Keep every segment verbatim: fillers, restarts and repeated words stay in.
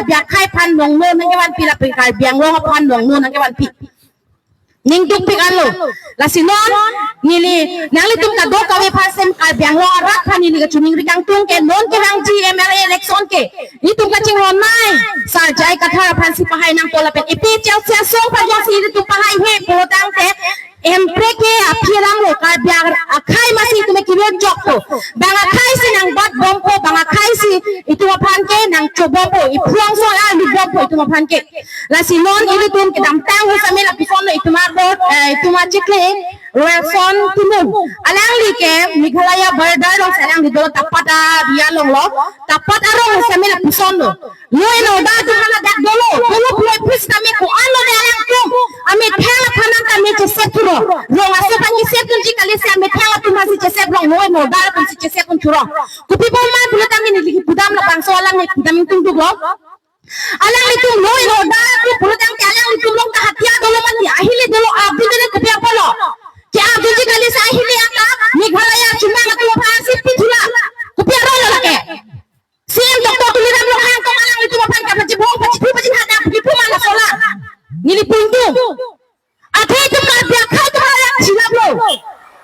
Karbi akhei aphan nongno nangkevanpi lapen Karbi Anglong aphan nongno nangkevanpi. Ning dukpik anlo. Lasi non neli nanglitum kadokave aphan sem Karbi Anglong arat aphan neli kachiningri kangtung ke non kevangji M L A election ke ilitum kachinghon nai Sir J I Kathar aphansi pahai nangpo lapen APHLC asong aphan jongsi ilitum pahaihe pulotangte Hemprek ke aphi alam lo, Karbi akhei amatsi itum ke kirion chokpo. Bang akhei si nangbatbompo, bang akhei si itum aphan ke nangchobompo. Iphrong so arlibompo itum aphan ke. Lasi non ilitum kedamtang hu sami lapuson lo itum akor, eh, itum achikle Royalson Timung. Alangli ke Meghalaya border alongsi alangli dolo, Tapat area along lo. Tapat arong hu sami lapuson lo. Law and order atum hala dak dolo, dolo pule pis kami ko-an lo ne alangtum. Amethang aphan nang kami chesep thuro. Rong aso aphan chesep dunji kali si amethang atum aphansi chesep rong, law and order atumsi chesep un thuro. Kopi bom ma pulotangte neli pudam labangso alam ne pudam ingtung duklo. Alanglitum law and order atum pulotangte alanglitum along ta hathiar dolo mati, ahili dolo, abdul dolo kopi apotlo. Ke abdulji kali si ahili ata Meghalaya chumang atum aphansi pithula. Kopi arong lo lake. C M Doctor Tuliram Ronghang tong alanglitum aphan kapachibong, pachiphu, pachinghana, pachiphu mana sola. Neli pungtung. Athe itum Karbi akhei atum hala chilaplo.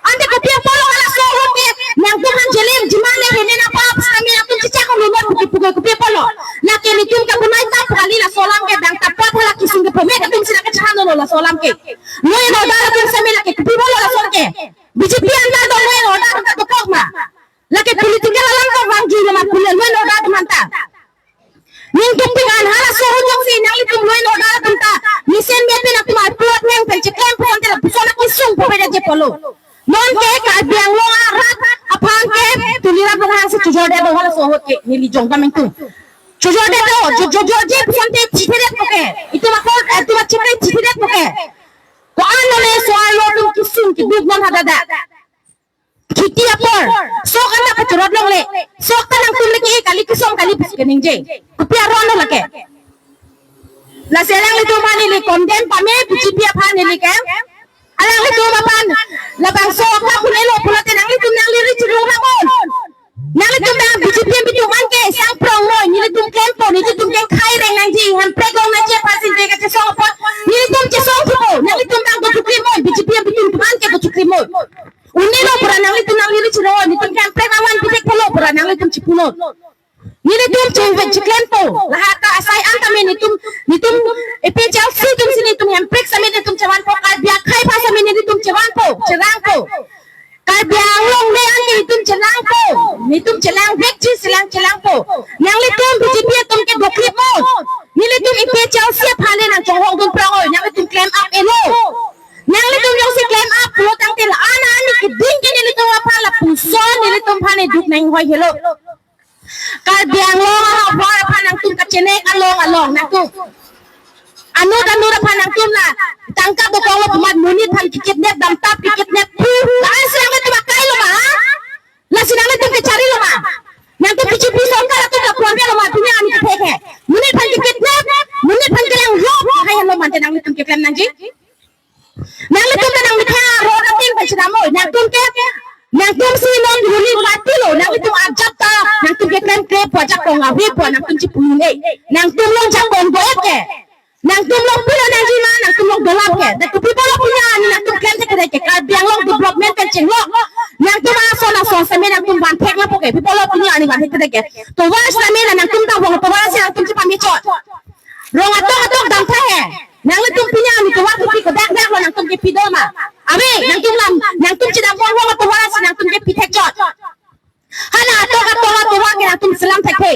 Ante kopi apotlo halaso ahut ke nangtum aphan jelim, jimane hene na pap, sami nangtum chichak ko lumot kopi pugo kopi apotlo. Lake nelitum kabunai tap kali laso alam ke, bang Tapat hala kising ke pome atumsi nangkachanlo laso alam ke. Law and order atum sami lake kopi apotlo laso ke. BJP under do law and order atum ta dokok ma. Lake political alam kavangji lo ma pule law and order atum anta. Ning dukpik an halaso ahut jongsi nanglitum law and order atum ta mesen me pen atum arpu ateng pen cheklem pen te lapuson akisung pu pede je polo. Non ke Karbi Anglong arat aphan ke Tuliram Ronghang si chojorde do halaso ahut ke neli jongdam ingtung. Chojorde do, jo, jo, jorje puson te chithedet poke. Itum akor, itum achikre chithedet poke. Ko-an lo ne so-arlo atum kisung kiduk non hadak dak. Kheti apor. Sok anta kachorot longle. Sok ta nangtum le ke kali kisom kali pis keningje. Kopi arong lo lake. Lasi alanglitum aphan neli condemn pame BJP aphan neli ke. Alanglitum aphan labangso ka kunelo pulote nanglitum nangli ri chirung hamon. Nanglitum dang BJP atum anke sang prong noi, nelitum klempo, nelitum ke khai reng nangji, Hemprek long nangji aphansi de kachesong apot, nelitum chesong thupo, nanglitum dang dochukri moi, BJP atum anke dochukri moi. Unelo pura nanglitum nangli ri chirung, nelitum ke Hemprek avan pitek pulo pura nanglitum chipulo. Nelitum chingve chiklempo, lahata asai an kami nelitum, nelitum APHLC atumsi nelitum Hemprek sami nelitum chevanpo, Karbi akhei aphan sami nelitum chevanpo, cherangpo. Karbi Anglong le an nelitum chelangpo, nelitum chelang vekji, chelang chelangpo. Nanglitum BJP atum ke doklippo. Nelitum APHLC aphan le nangchonghong dun prang oi, nanglitum klem up elo. Nanglitum jongsi klem up pulotangte la-an ani keding ke nelitum aphan lapuson nelitum aphan eduk nanghoi helo. Karbi Anglong ahavar aphan nangtum kachenek along along nangtum. Anut anut aphan nangtum la tangka dokok lo pu amat monit aphan kikidnap damtap kikidnap pu. La-an si nangtum akai lo ma? Lasi nangtum kechari lo ma? Nangtum BJP sorkar atum la puan lo ma? Pini ani kethek he. Monit aphan kikidnap, monit aphan kelang lo. Hai lo mante nanglitum keklem nangji. Nanglitum ta nangmethang arong ating pachidamoi. Nangtum ke, nangtum si non ruling party lo. Nanglitum ajat ta, nangtum ke klem kre pu ajak kong awi pu nangtum chipu-un-e. Nangtum long jakong do-et ke. Nangtum long pilo nangji ma, nangtum long dolap ke. Nangtum pi pulo pini ani nangtum klem thek ke Karbi Anglong development pen chenglo. Nangtum ason ason sami nangtum van thek lapu ke. Pi pulo pini ani van thek ke. Tovar sami nangtum ta vong tovar si nangtum chepamechot. Rong atok atok damtha he. Nanglitum pini ani tovar kopi kodak dak lo nangtum kepi do ma? Ave, nangtum lam, nangtum chedam vong vong atovar si nangtum kepi thekchot. Hala atok atok atovar ke nangtum selam thekthe.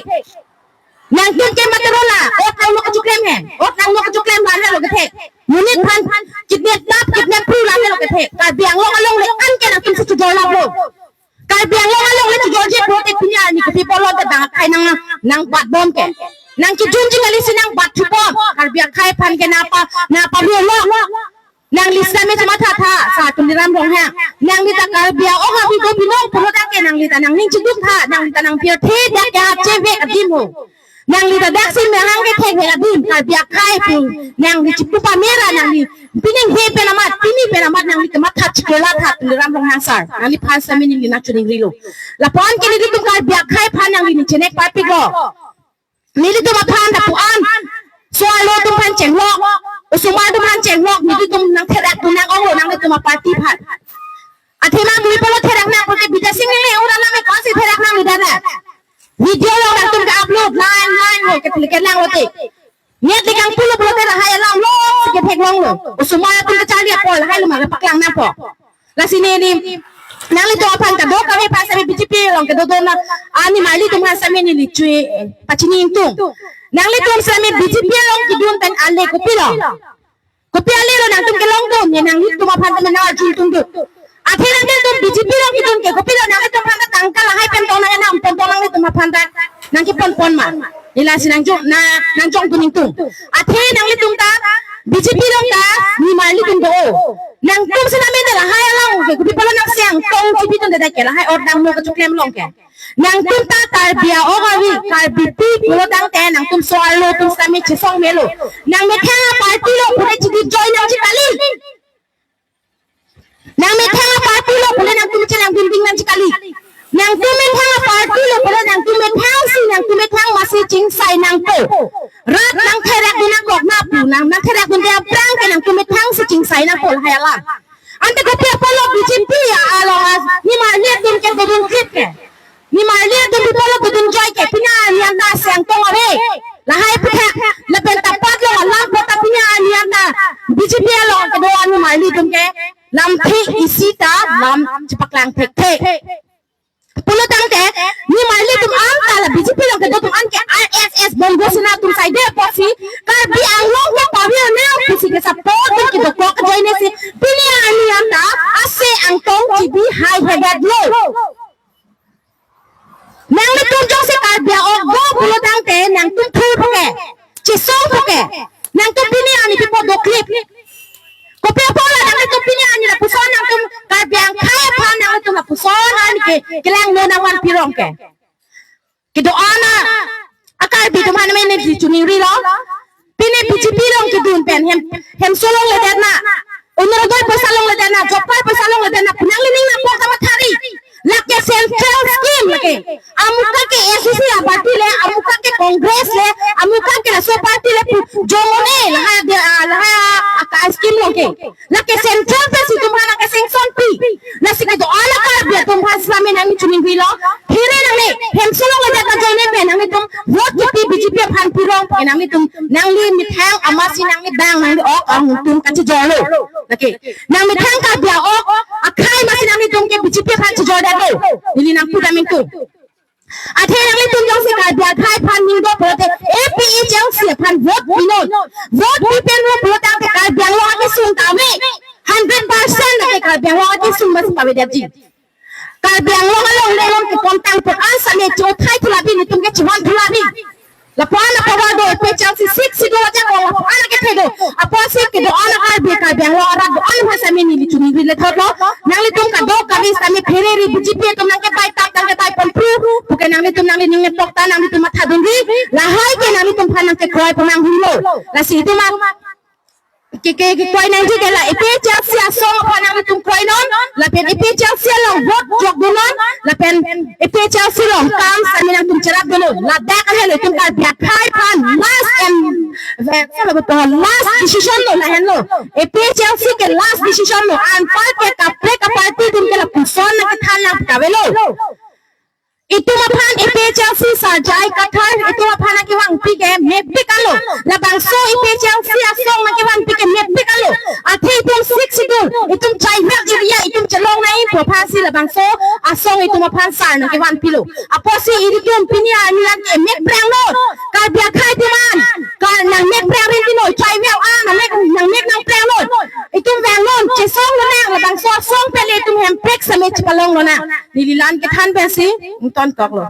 Nangtum ke matro la, ot nangno kachoklem he. Ot nangno kachoklem la lo kethek. Monit aphan kidnap tap, kidnap pu la lo kethek. Karbi Anglong along le an ke nangtum si chojor laplo. Karbi Anglong along le chojorje pulote pini ani kopi pulo te bang akhei nang nangbatbom ke. Nangkejunji kali si nangbat thupom. Karbi akhei aphan ke napa, napa rulo. Nangli sami chama tha tha, Sir Tuliram Ronghang. Nangli ta Karbi Anglong avi do binong pulotangte nangli ta nangning cheduk tha, nangli ta nangpirthe dak ya chevek adim ho. Nangli ta daksi mehang kethek adim, Karbi akhei pu, nangli chipu pamera nangli. Pining he pen amat, pini pen amat nangli kematha chikela tha, Tuliram Ronghang sir. Nangliphan sami neli nangchiningrilo. Lapu-an ke nelitum Karbi akhei aphan nangli ning chenek parpiklo. Nelitum aphan lapu-an, chenglok, osomar atum aphan chenglok, nelitum nangtherak dun nang-onglo nanglitum aparty aphan. Athema mui polo therak nang pulote Bidya Sing Engleng ura lame konsi therak nang nida na. Video along nangtum ke-upload, line, line lo, ke, ke lang lote. Net le kangpulo pulote lahai alam lo, si ketheklonglo. Osomar atum kacharli apor, lahai lo ma paklang nangpo. Lasi neli, nanglitum aphan kadokave aphan sami B J P along kedo dona, a nimarli atum aphan sami neli chui, eh, pachini ingtung. Nanglitum sami B J P along kedun pen ale kopilo? Kopi ale lo nangtum kelong dun, ne nanglitum aphan tame nang-arju ingtungdun. Athe nangtum B J P along kedun ke kopilo, nanglitum aphan ta tangka lahai pen tong nang enam pen tong nanglitum aphan ta nangkeponpon ma? Lasi nangjong, na, nangjongdun ingtung. Athe nanglitum ta B J P along ta nimarli atum do. Nangtum si name ta lahai along ke kopi pulo nang siang tong chibi dun dada ke lahai or dam lo kachoklem along ke. Nangtum ta Karbi a-ok avi, Karbipi pulo tangte nangtum so-arlo atum sami chesong melo. Nangmethang aparty lo pura chidi join nangji kali. Nangmethang aparty lo pura nangtum chelang binding nangji kali. Nangtum methang aparty lo pura nangtum methang si, nangtum methang masi chingsai nangpo. Rat nangtherak dun nangkok na pu, nang, nangtherak dun dia prang ke nangtum methang si chingsai nangpo lahai alam. Ante kopi apotlo B J P along a nimarli atum ke dodun kit ke. Nimarli atum pi pulo dodun joy ke pini arni anta siang tong ave. Lahai puthak lapen tapat lo alam puthak pini arni anta B J P along kedo a nimarli atum ke lamthe isi ta lam chepaklang thekthe. Pulo tangte nimarli atum anta la B J P along kedo atum an ke R S S Bongo Sena atum saide apotsi Karbi Anglong ke pavir nang pusi ke support atum kedokok join si pini arni anta ase angtong chibi hai hebat lo. Nanglitum jongsi Karbi a-ok do pulo tangte nangtum thur puke, chesong puke, nangtum pini arni pi apot doklip? Kopi apotlo nanglitum pini arni lapuson nangtum Karbi angkhai aphan nangtum lapuson arni ke kelang lo nangvan pirong ke. Kedo-an a-Karbi atum aphan mene di chuning rilo. Pini B J P along kedun pen hem, hemso longledet na, Orunodoi poisa longledet na, job card poisa longledet na, pu nangli ning nangpok tama thari. Lake central scheme lake. Amuka ke A C C a-party le, amuka ke Congress le, amuka ke laso party le pu jomone lahai de, ah, lahai a, a, ka scheme lo ke. Lake central pensi itum aphan nangke-sanction pi. Lasi kedo-an a-Karbi atum aphan sami nangchuning rilo. Phere nangne, hemso longledet na joine pen nanglitum vote kepi B J P aphan pirong, eh, nanglitum nangli methang amatsi nangli bang nangli ok angtum kachijorlo. Lake nangmethang Karbi a-ok akhai amatsi nanglitum ke B J P aphan chijordetlo. Neli nangpu dam ingtung. Athe nanglitum jongsi Karbi akhai aphan ning do pulote A P H L C aphan vote pinon. Vote pi pen lo pulo tangte Karbi Anglong akesung ta ave. Hundred percent lake Karbi Anglong akesung amatsi pavedetji. Karbi Anglong along le along ke kontang pon an sami chothai thulabi, nelitum ke chihon thulabi. Lapuan apower do A P H L C six schedule ajakong lapuan akethe do. Apotsi kedo-an a-Karbi, Karbi Anglong arat do-an aphan sami neli chuning ri le thotlo. Nanglitum kadokave sami pherere B J P atum nangkebai tap nangkebai pon phru puke nanglitum nangli ning nepok ta nanglitum mathadunri. Lahai ke nanglitum aphan nangkekroi pon nanghumlo. Lasi itum a ke, ke, kekroi nangji ke la A P H L C asong aphan nanglitum kroinon, lapen A P H L C along vote jokdunnon, lapen A P H L C along kam sami nangtum cherapdunnon. Ladak ahelo itum Karbi akhai aphan last and, eh, salo betul, last decision lo lahenlo. A P H L C ke last decision lo. Anpar ke kaprek a-party atum ke lapuson nangkethan nangkavelo. Itum aphan A P H L C Sir J I Kathar, itum aphan nangkevangpi ke mepik alo. Labangso A P H L C asong nangkevangpi ke mepik alo. Athe itum Sixth Schedule, itum tribal area, itum chelong nangji pu aphansi labangso asong itum aphan sar nangkevangpilo. Apotsi ilitum pini arni an ke mek prangnon. Karbi akhai atum an, ka nangmek prang rinti noi, tribal an, nangmek, nangmek nang prangnon. Itum vangnon, chesong lonang, labangso asong pen le itum hemprek sami chepalong lonang. Neli la-an kethan pensi ingtonkoklo.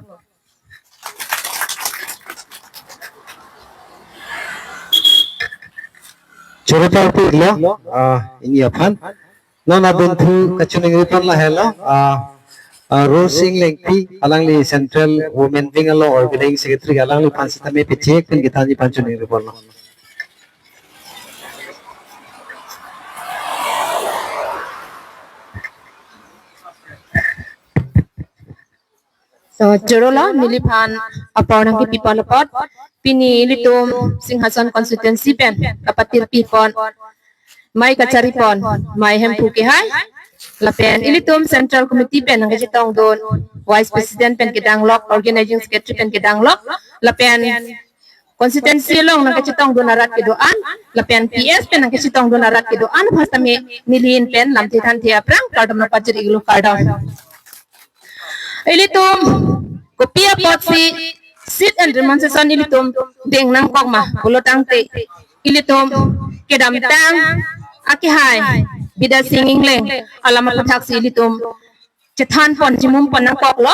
Choro parpiklo, ah, pini aphan. Non abunthu kachiningri pon lahelo, ah, ah, Rosing Lengpi, alangli Central Women Wing along Organizing Secretary, alangliphan sitame pachek pen kethanji aphan chiningri ponlo. So, choro lo, neliphan apor nangkepi pon apot. pini ilitum Singhason constituency pen kapatirpi pon, mei kachari pon, mei Hemphu Kehai, lapen ilitum Central Committee pen nangkachetongdun, Vice President pen kedanglok, Organizing Secretary pen kedanglok, lapen constituency along nangkachetongdun arat kedo-an, lapen P S pen nangkachetongdun arat kedo-an, aphan tame neli ahin pen lamthe thanthe aphrang kardom nangpajir-iklo, kardom. Ilitum kopi apotsi sit and remonstration ilitum deng nangkok ma pulo tangte, ilitum kedamtang akehai Bidya Sing Engleng alam aputhaksi ilitum chethan pon, chimum pon nangkoklo.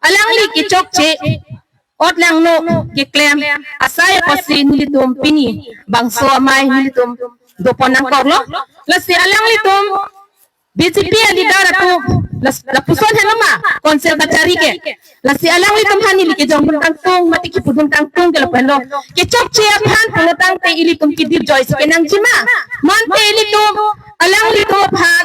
Alangli kechokche, ot langno keklem asai apotsi nelitum pini bangso amei nelitum dopon nangkoklo. Lasi alanglitum B J P a leader atum, las-, lapuson henlo ma, council kachari ke. Lasi alanglitum aphan neli kejongdun kangtung, mate kipudun kangtung ke lapu henlo. Kechokche aphan pulo tangte ilitum kedip joisi kenangji ma. Mate ilitum alanglitum aphan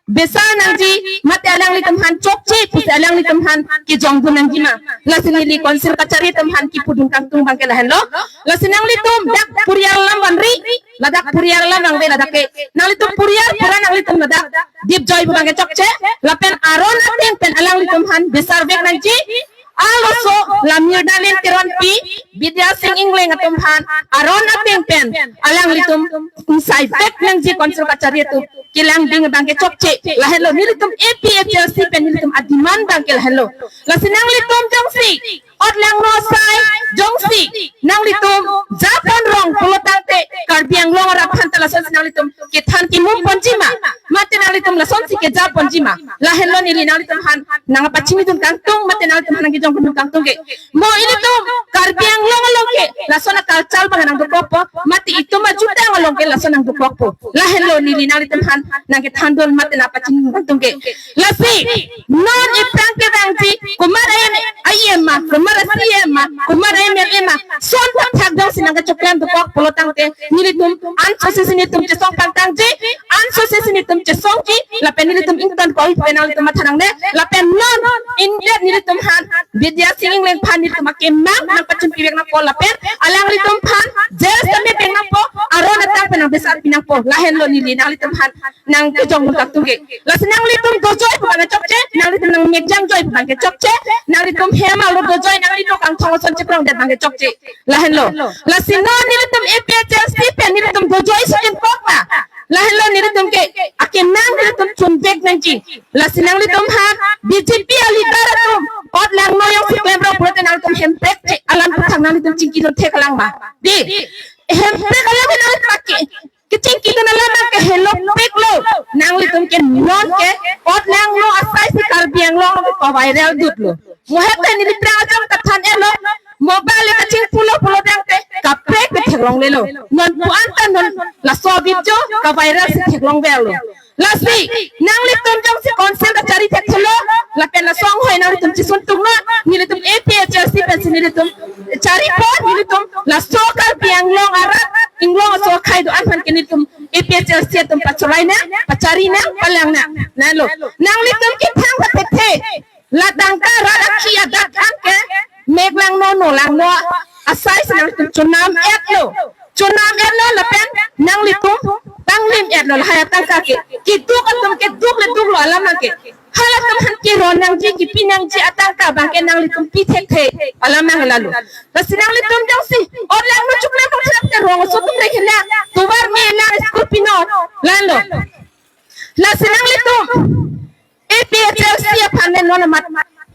besar nangji, mate alanglitum aphan chokche pusi alanglitum aphan kejongdun nangji ma. Lasi neli council kachari atum aphan kipudun kangtung abang ke lahenlo. Lasi nanglitum dak puriar alam vanri, ladak puriar alam nangve ladak ke. Nanglitum puriar pura nanglitum ladak dip joi abang ke chokche. Lapen aron ateng pen alanglitum aphan besar vek nangji. Arloso la Mirnalin Teronpi, Bidya Sing Engleng atum aphan aron ateng pen alanglitum ingsai vek nangji, council kachari atum kelang ding abang ke chokche. Lahenlo nelitum A P H L C pen nelitum a-demand abang ke lahenlo. Lasi nanglitum jongsi ot langno asai jongsi nanglitum japon rong pulo tangte, Karbi Anglong arat aphan ta lasonsi nanglitum kethan kimum ponji ma, mate nanglitum lasonsi kejapon ji ma. Lahenlo neli nanglitum aphan nangpachinidun kangtung, mate nanglitum aphan nangkejongdun kangtung ke. Mo ilitum Karbi Anglong along ke lason a-culture abang nangdokokpo, mate itum ajutang along ke lason nangdokokpo. Lahenlo neli nanglitum aphan nangkethandun mate nangpachinidun kangtung ke. Lasi non aphrang kevangji, komat a-M, a-E M ma, komat a-C E M ma, komat a-M L A ma, son thakthak jongsi nangkachoklam dokok pulo tangte, nelitum ansose si nelitum chesong pangtangji, ansose si nelitum chesongji, lapen nelitum ington koi pen nanglitum matha nangne, lapen non indet nelitum aphan Bidya Sing Engleng aphan nelitum akemang nangpachunpi vek nangpo, lapen alanglitum aphan jail tame pen nangpo, aron ateng pen nangbesarpi nangpo. Lahenlo neli nanglitum aphan nangkejongdun kangtung ke. Lasi nanglitum dojoi pu abang chokche, nanglitum nangmekjang joi pu abang ke chokche, nanglitum hem arlo dojoi, nanglitum kangthong ason cheprong det abang ke chokche. Lahenlo. Lasi non nelitum A P H L C pen nelitum dojoi sukin kok ma. Lahenlo nelitum ke akemang nelitum chunvek nangji. Lasi nanglitum aphan B J P a-leader atum ot langno jongsi klemrong pulote nanglitum hemprek che alam aphuthak nanglitum chingkidun theklang ma. Dei, hemprek alam nanglitum ake kechingkidun alam abang ke helopiklo. Nanglitum ke non ke ot langno asai si Karbi Anglong ke pa-viral dutlo. Mo hek te neli aphrang ajang kathan-etlo. Mobile le kachingpulo pulo tangte kaprek ke theklonglelo. Non pu-an ta non laso video ka-viral si theklongverlo. Lasi nanglitum jongsi council kachari thekthelo, lapen laso anghoi nanglitum chisun tunglo, nelitum A P H L C pensi nelitum chari pon, nelitum laso Karbi Anglong arat, Anglong aso akhei do-an aphan ke nelitum A P H L C atum pacholai nang, pachari nang, palang nang. Nalo. Nanglitum kethang kathethe. La tangka rat akhi adak an ke mek langno, no langno asai si nanglitum chonam-etlo. Chonam-etlo lapen nanglitum tanglim-etlo lahai atangka ke. Keduk atum ke duk le duklo alam abang ke. Halatum aphan keron nangji, kepi nangji atangka abang ke nanglitum pi thekthe alam abang lalo. Lasi nanglitum jongsi ot langno chukle pangchak ke rong aso atum rek henang, tovar me henang, school pinon, lalo. Lasi nanglitum A P H L C aphan ne non amat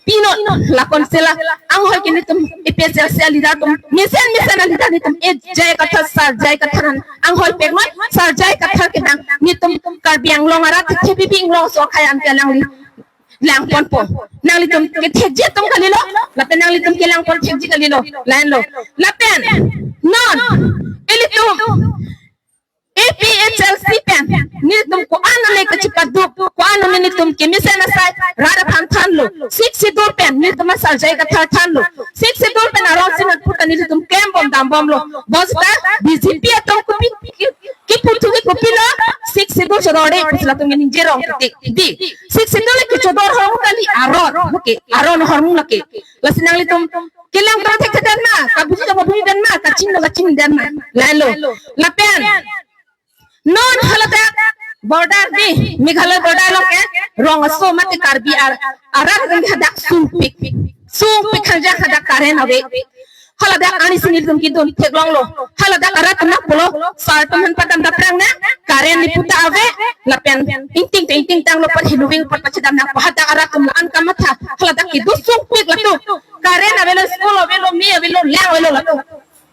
pinon, la council anghoi ke nelitum A P H L C a-leader atum, mesen mesen a-leader nelitum, eh, J I Kathar sir, J I Kathar an anghoi peknon, sir J I Kathar kedang nelitum Karbi Anglong arat thekthe pipi, Anglong aso akhei an ke alangli langponpo. Nanglitum kethekji atum kalilo, lapen nanglitum kelangpon thekji kalilo, lahenlo. Lapen non ilitum A P H L C pen nelitum ko-an ane kachipaduk, ko-an ane nelitum kemesen asai rat aphan thanlo. Sixth Schedule pen nelitum a-sir J I Kathar thanlo. Sixth Schedule pen arong si nat puta nelitum klembom dambomlo. Bonsita B J P atum kopi ki, kiputhu ke kopilo, Sixth Schedule chodor-e pusi latum ningje rong kiti. Dei, Sixth Schedule le kechodor ahormu kali, aron, okay, aron ahormu lake. Lasi nanglitum Kelang tong thekthedet ma, kabuji tong kabujidet ma, kachini tong kachinidet ma. Lahelo. Lapen non haladak border di, Meghalaya border along ke rong aso mate Karbi ar-, arat atum hadak sungpik. Sungpik hanja hadak current ave. Haladak arnisi nelitum kedun theklonglo. Haladak arat anak pulo, sar atum aphan padam daprang nang, current ni puta ave, lapen ingting te ingting tanglo, pan hinuving pan pachedam nang, hadak arat atum la-an kamatha, haladak kedo sungpik latum. Current avelo, school avelo, me avelo, lang avelo latum.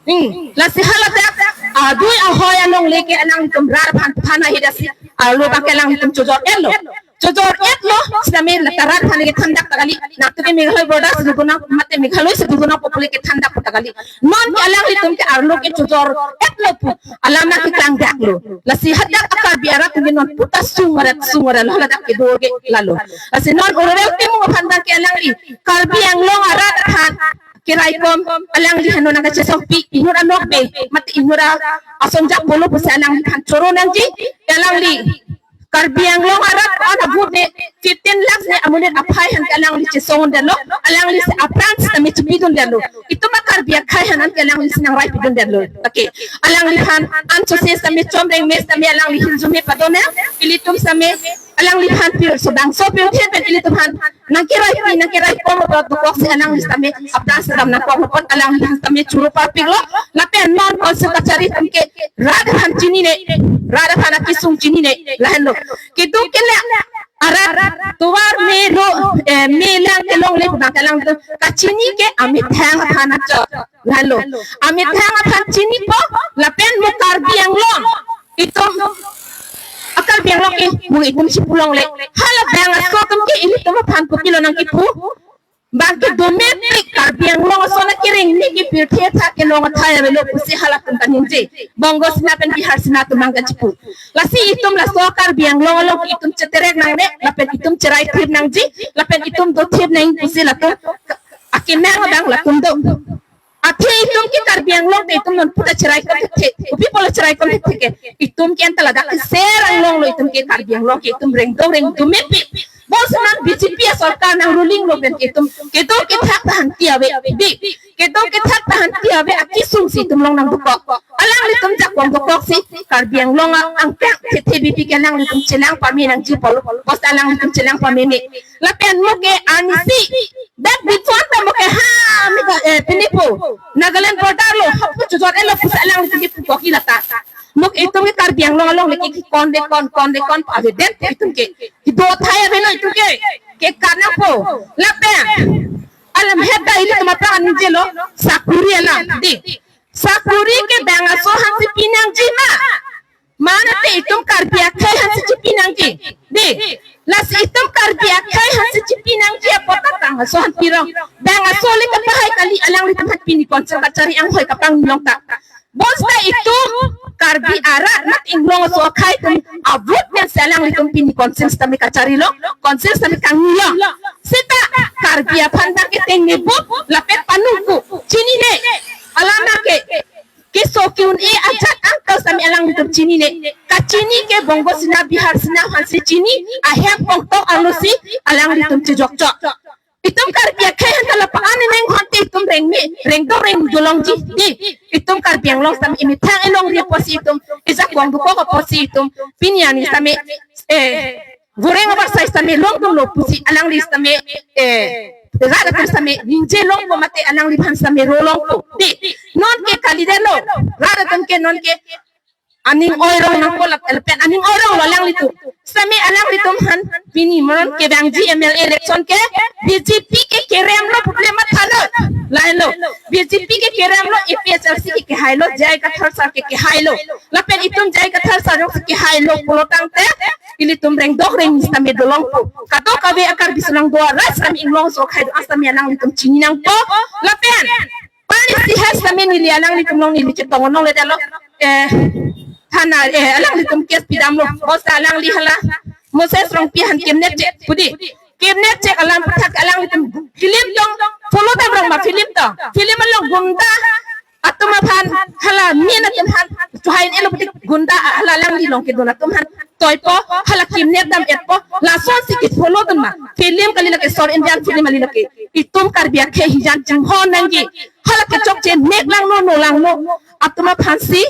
Hmm. Lasi haladak adui ahoi alongle ke alanglitum rat aphan phan ahidasi arlo abang ke alanglitum chojor-etlo. Chojor-etlo, sitame la rat aphan ke thandak ta kali. Nangtum ke Meghalaya border si dodun nang, mate Meghalaya si dodun nangpo pule ke thandak ta kali. Non ke alanglitum ke arlo ke chojor-etlo pu alam nangkeklangdaklo. Lasi hadak a-Karbi arat atum ke non puta sung arat, sung arat lo, haladak kedo ke lalo. Lasi non Honorable Timung aphan abang ke alangli Karbi Anglong arat aphan keraikom, alangli hano nangkachesongpi, inut anokbe mate inut asong jak polo pusi alangliphan choro nangji. Alangli Karbi Anglong arat an abut ne fifteen lakhs ne amonit aphai aphan ke alangli chesongdunlo, alangli si apran sitame chipidundetlo. Itum a-Karbi akhai aphan an ke alangli si nangraipidundetlo. Okay. Alangliphan anchot sitame chomreng me sitame alangli hinjume padon nang, ilitum sitame alangliphan pir sobang so pir the pen ilitum aphan nangkeraipi, nangkeraikom apot dokoksi alangli sitame apran sedam nangkok apot alangliphan sitame choro parpiklo. Lapen non Council kachari atum ke rat aphan chinine, rat aphan akesung chinine, lahenlo. Keduk kelek arat tovar me ro, eh, me lang kelongle abang ke alanglitum kachini ke amethang aphan achot, lahenlo. Amethang aphan chinipo, lapen mo Karbi Anglong, itum a-Karbi Anglong ke mo itum si pulongle. Hala bang aso atum ke ilitum aphan kopilo nangkipu? Bang ke domestic Karbi Anglong aso nangkereng ne ke pirthe athak ke long athai avelo pusi halatum kaningje. Bongo Sena pen Bihar Sena atum abang kachipu. Lasi itum laso Karbi Anglong along ke itum cheterek nangne, lapen itum cheraithip nangji, lapen itum dothip nang pusi latum akenang abang latum do. Athe itum ke Karbi Anglong te itum non puta cheraikom thekthe. Kopi apotlo cheraikom thekthe ke? Itum ke anta ladak ke ser anglonglo, itum ke Karbi Anglong ke itum rengdong rengdun mepi. Bonseta B J P asorkar nang ruling lo pen itum kedo kethak ta hangti ave. Di, kedo kethak ta hangti ave akesung si itum long nangdokok. Alanglitum jakong dokoksi Karbi Anglong angkang thekthe bipi ke alanglitum chelang pame nangji apotlo. Bonseta alanglitum chelang pameme. Lapen mo ke arnisi dak bichon ta mo ke ha, me ka, eh, pinipo Nagaland border lo, hapu chojor-etlo pusi alanglitum ke pukok-i lata. Mo ke itum ke Karbi Anglong alongle ke kon de kon, kon de kon pa avedet itum ke. Kedo athai avelo itum ke. Ke kanang po. Lapen alam heta ilitum apran anjelo sakuri alam. Di. Sakuri ke bang aso aphan si pinangji ma? Mane te itum Karbi akhai aphan si chipi nangji. Di. Lasi itum Karbi akhai aphan si chipi nangji apot ta bang aso aphan pirong. Bang aso le kapahai kali, alanglitum aphan pini Council kachari anghoi kapangni longta. Bonseta itum Karbi arat mat inglong aso akhai atum a-vote pensi alanglitum pini Council sitame kacharilo, Council sitame kangnilo. Seta Karbi aphan dak keteng ne vote lapen panungku chinine. Alam ke keso ke-un-e ajat angkal sitame alanglitum chinine. Kachini ke Bongo Sena, Bihar Sena aphan si chini, ahem kongtok arlo si alanglitum chejokchok. Itum Karbi akhai aphan ta la pa-an ineng honte itum rengme, rengdong rengdun longji. Di, itum Karbi Anglong sitame emethang elongri apotsi itum, ijakong dokok apotsi itum pini arni sitame, eh, voreng abar sai sitame longdunlo pusi alangli sitame, eh, rat atum sitame ningje longpo mate alangliphan sitame ro longpo. Di, non ke kalidetlo, rat atum ke non ke aning oirong nangpo lapen aning oironglo alanglitum. Sitame alanglitum aphan pini moron kevangji M L A election ke B J P ke keremlo pu le mathalo. Lahenlo. B J P ke keremlo, A P H L C ke kehailo, J I Kathar sir ke kehailo. Lapen itum J I Kathar sir jongsi kehailo pulo tangte ilitum rengdok rengni sitame dolongpo. Kadokave a-Karbi aso lang do arat sitame inglong aso akhai do-an sitame alanglitum chini nangpo. Lapen pani sihas sitame neli alanglitum along neli chetong longledetlo. Eh, thana, eh, alanglitum case pidamlo. Bonseta alangli hala Moses Rongpi aphan kidnap chek pu di. Kidnap chek alam aputhak alanglitum film tong, follow ta rong ma film tong. Film along gunda atum aphan, hala men atum aphan chohai un-elo pu di, gunda hala alangli along kedun atum aphan toipo, hala kidnap dam-etpo, lasonsi ke-follow dun ma. Film kali lake, South Indian film kali lake. Itum Karbi akhei hijan chinghon nangji. Hala kechokche nek langno, no langno atum aphansi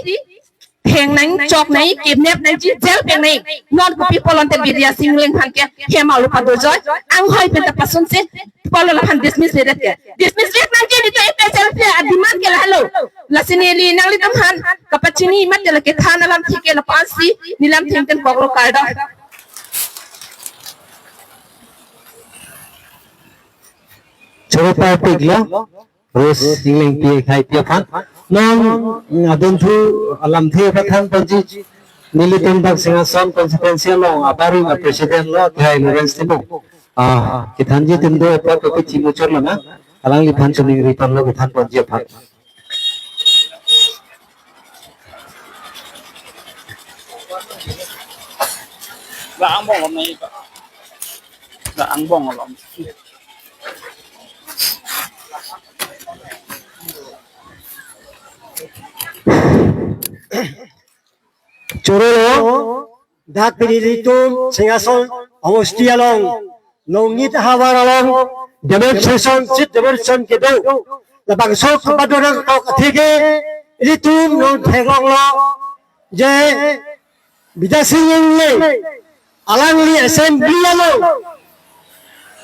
theng nang, chok nang, kidnap nangji, jail peng nang. Non kopi pulote Bidya Sing Engleng aphan ke hem alu padojoi, anghoi pen ta pasunsi, pulo laphan dismiss vedet ke. Dismiss vet nangji, nelitum A P H L C a-demand ke lahelo. Lasi neli nanglitum aphan kapachini mate lake than alamthe ke lapu-ansi neli lamthe pen koklo, kardom. Choro parpiklo, Rose Englengpi akheipi aphan. Non, mm, adunthu alamthe pathan ponji, nelitum dak Singhason constituency along abarim a-president lo, akhei Lawrence Timung. Ah, kethanji atum do apot kopi chimu chor lo na, alangliphan choningri ponlo kethan ponji aphan. La angbong om nai ka. La angbong om. Choro lo, dak pini nelitum Singhason homosti along, Longnit havar along demonstration, sit demonstration kedo. Labangso kepadorang tok atheke, nelitum non theklonglo je Bidya Sing Engleng alangli assembly along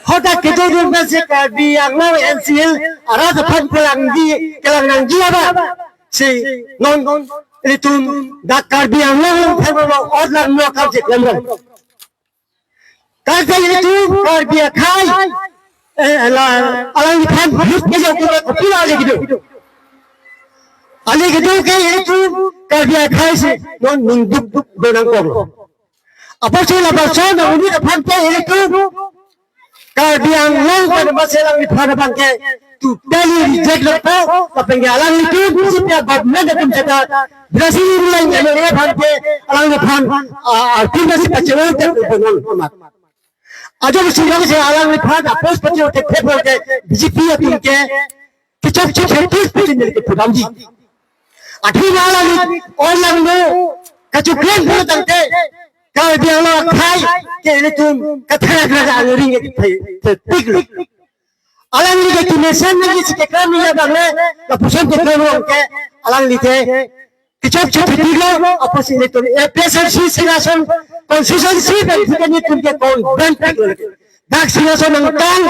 hadak kedo dun pensi Karbi Anglong N C Hills arat aphan kelangji, kelang nangji aba si non nelitum dak Karbi Anglong theklonglo, ot langno akam cheklemrang. Karbi nelitum Karbi akhei, eh, la, alangliphan bhut kejok ke kopilo ale kedo. Ale kedo ke nelitum Karbi akhei si non ningduk duk do nangkoklo. Apotsi labangso nang unit aphan ke nelitum Karbi Anglong pen masi alangliphan abang ke totally reject lo po, lapen ke alanglitum C P I government atum seta Bidya Sing Engleng M L A aphan ke alangliphan, ah, ah, atum si pachevo te ko bonon amat. Ajo si long si alangliphan a-post pachevo te thepo ke B J P atum ke kechokche thetik putsi neli kepudamji. Athema alangli ot langno kachoklem putangte Karbi Anglong akhei ke nelitum katherak rak angring ke the-, thetiklo. Alangli ke kimesen nangji si keklem nangji abang le, lapuson keklem long ke alangli ke kechokche thetiklo, apotsi nelitum A P H L C Singhason constituency pen thik nelitum ke convene piklo. Dak Singhason nangkang,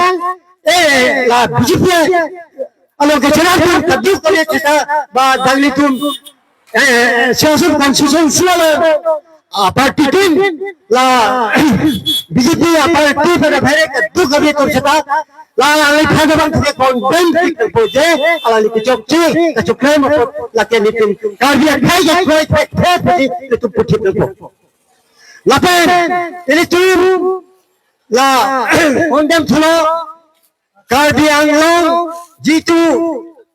eh, la B J P along ke cherar atum kaduk kali kita ba dak nelitum, eh, Singhason constituency along, ah, party atum la B J P a-party pen abhere kaduk kali atum seta la alangliphan abang ke convene pikpo je alangli kechokche kachoklem apot lake nelitum Karbi akhei ke kroi kroi kroi putsi nelitum puthip nangpo. Lapen nelitum la condemn thulo Karbi Anglong jitu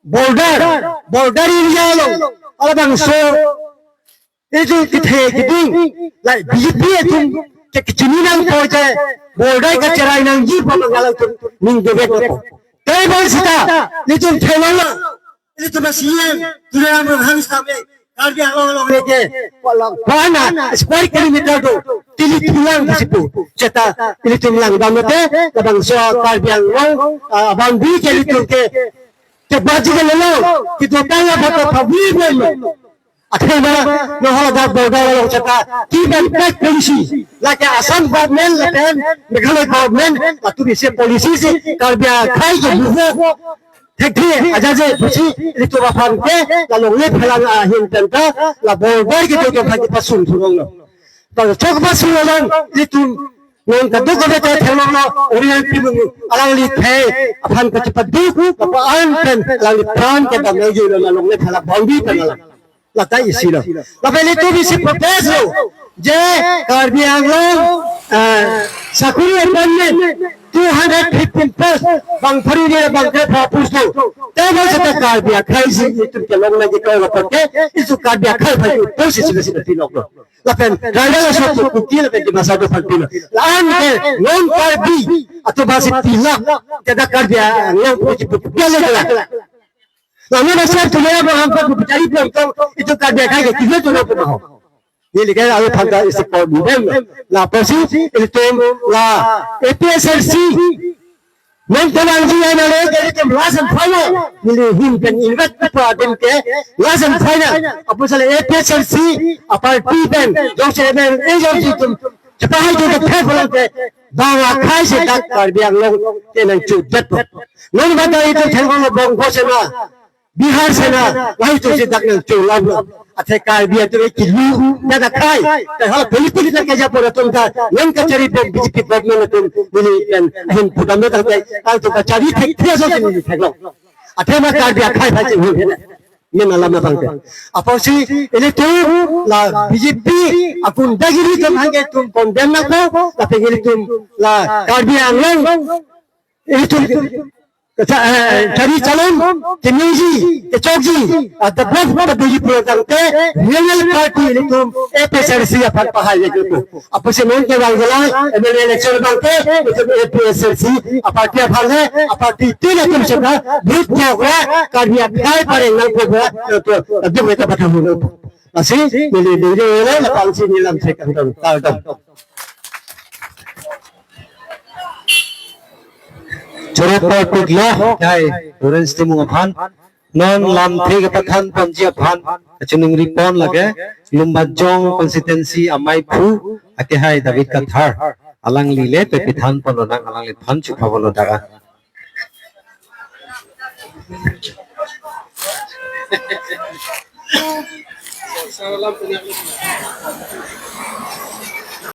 border, border area along labangso itum kethe keding la B J P atum ke kechini nangpo je border kacherai nangji pu abang alangtum ning dovek nangpo. Tei bang seta nelitum theklonglo, nelitum C E M Tuliram Ronghang seta me Karbi Anglong along leke, wala, wana square kilometer do, tili tulang di situ. Seta nelitum langdam lote, labangso Karbi Anglong, ah, boundary ke nelitum ke, ke baji ke lelo, kedotang aphan ta pabli bello. Athema, non hala dak border along seta, keep and take policy. Lake Assam government, lapen Meghalaya government, latum isi policy si, Karbi akhei ke buho thekthe ajaje pusi nelitum aphan ke la longle phelang ahin pen ta la border kedo aphan kepasung thulonglo. Bang chok pasung along nelitum non kaduk kave ta theklonglo, Orian Timung alangli akhei aphan kachepaduk, lapu-an pen alangliphan kedam nangji lo la longle phelang boundary pen alang. Lata isi lo. Lapen nelitum isi protest lo. Je Karbi Anglong, eh, sakuri appointment two hundred fifteen post, bang pharo ni bang kre-pharo post lo. Tebang seta Karbi akhei si nelitum kelong lagi kau lapor ke, isu Karbi akhei aphan post isi isi piloklo. Lapen tribal aso Kuki lapen Dimasa do aphan pilo. La-an ke non-Karbi atum aphansi pilok. Kedak Karbi Anglong puji puji lagi la. Lalu masa tu ya, bang, hampa tu bichari pulang tu, itum Karbi akhei ke tiga tu na pun ho. Neli ke avi aphan ta isi kor bidem. Lapusi ilitum la A P H L C non kevangji ai nale ke ilitum last and final. Neli ahin pen invite pa adim ke last and final. Apotsi la A P H L C a-party pen jongsi M L A jongsi itum chepahai jongsi thek pulang ke bang akhai si dak Karbi Anglong ke nangchudetpo. Non bata itum thengkong lo Bongo Sena, Bihar Sena, lahei atum si dak nangchulaplo. Athe Karbi atum ke kilu dak akhai. Te hala politik ta keja pon atum ta, non kachari pen B J P government atum neli pen ahin pudam lo tangte, atum kachari thekthek aso si neli theklong. Athema Karbi akhai aphan chinghu hena. Min alam abang ke. Apotsi ilitum la B J P a-gundagiri atum aphan ke itum condemn nangpo, lapen ilitum la Karbi Anglong ilitum kacha-, eh, chari chalon, keningji, kechokji, ah, develop ta doji pulo tangte, real party ilitum A P H L C aphan pahai ya gitu. Apotsi non kevangji la M L A election abang ke, ilitum A P H L C a-party aphan le, a-party tin atum seta, vote kok ra, Karbi akhai pareng nangpo ra, to, to, adim kita patah hulu. Lasi, neli diri le, lapangsi neli lam check ang dong, tal dong. Choro parpik lo, hai, Lawrence Timung aphan, non lamthe kepathan ponji aphan, kachiningri pon lake, Lumbajong constituency amei aphu, akehai David Kathar, alangli le, pepithan pon lonang alangliphan chupha pon lo dak.